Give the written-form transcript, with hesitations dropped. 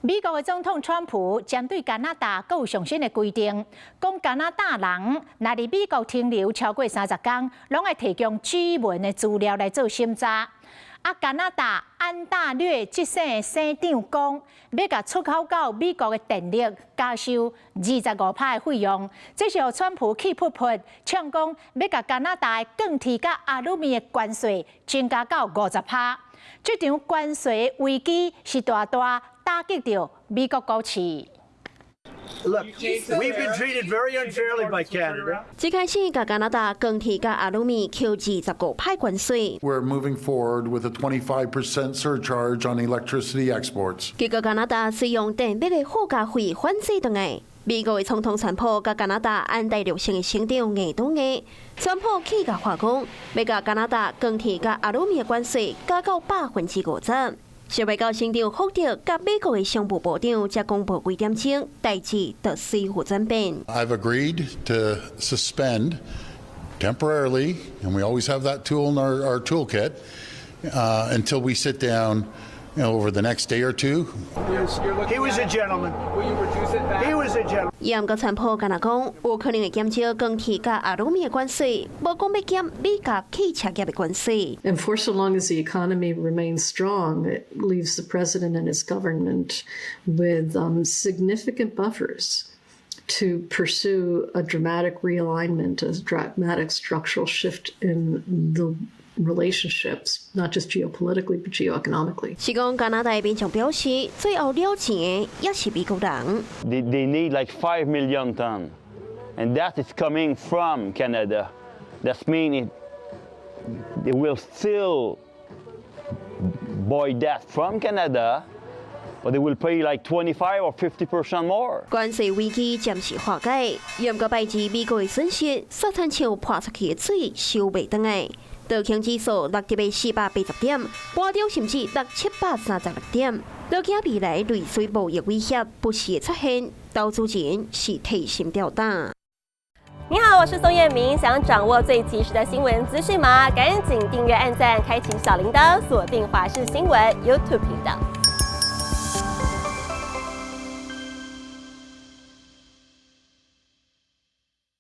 美國的總統川普針對加拿大閣有上新的規定，講加拿大人若佇美國停留超過30工，攏愛提供指紋的資料來做審查。啊，加拿大安大略這省的省長講，欲共出口到美國的電力加收25趴的費用，這是予川普氣噗噗，嗆講欲共加拿大的鋼鐵佮阿魯米的關稅增加到50趴。這場關稅危機是大大打擊著美國股市。 Look, we've been treated very unfairly by Canada. 一開始，共加拿大鋼鐵佮阿魯米扣25趴關稅。 We're moving forward with a 25% surcharge on electricity exports. 結果加拿大使用電力的附加費反制轉來。美國的總統川普佮加拿大安大略省的省長硬對硬，川普氣共話講，欲共加拿大鋼鐵佮阿魯米的關稅加到50%。想袂到省長福特佮美國的商務部長才公布幾點鐘，代誌就隨予轉變。 I've agreed to suspend temporarily, and we always have that tool in our toolkit, until we sit down over the next day or two. He was a gentleman. Will you reduce it back? He was a gentleman. 伊毋過川普敢若講，有可能會減少鋼鐵佮阿魯米的關稅，無講欲減美國汽車業的關稅。 And for so long as the economy remains strong, it leaves the president and his government with significant buffers to pursue a dramatic realignment, a dramatic structural shift in the relationships, not just geopolitically, but geoeconomically. 是講加拿大民眾表示，最後了錢的也是美國人。 They need like 5 million tons, and that is coming from Canada. That means they will still buy that from Canada, but they will pay like 25 or 50% more. 關稅危機暫時化解，毋過拜二美國的損失，煞親像潑出去的水，收袂轉來。道瓊指數落入去480點，盤中甚至落736點。都驚未來類似貿易威脅不時出現，投資人是提心吊膽。你好，我是宋燕明，想掌握最及時的新聞資訊嗎？趕緊訂閱、按讚、開啟小鈴鐺，鎖定華視新聞 YouTube 頻道。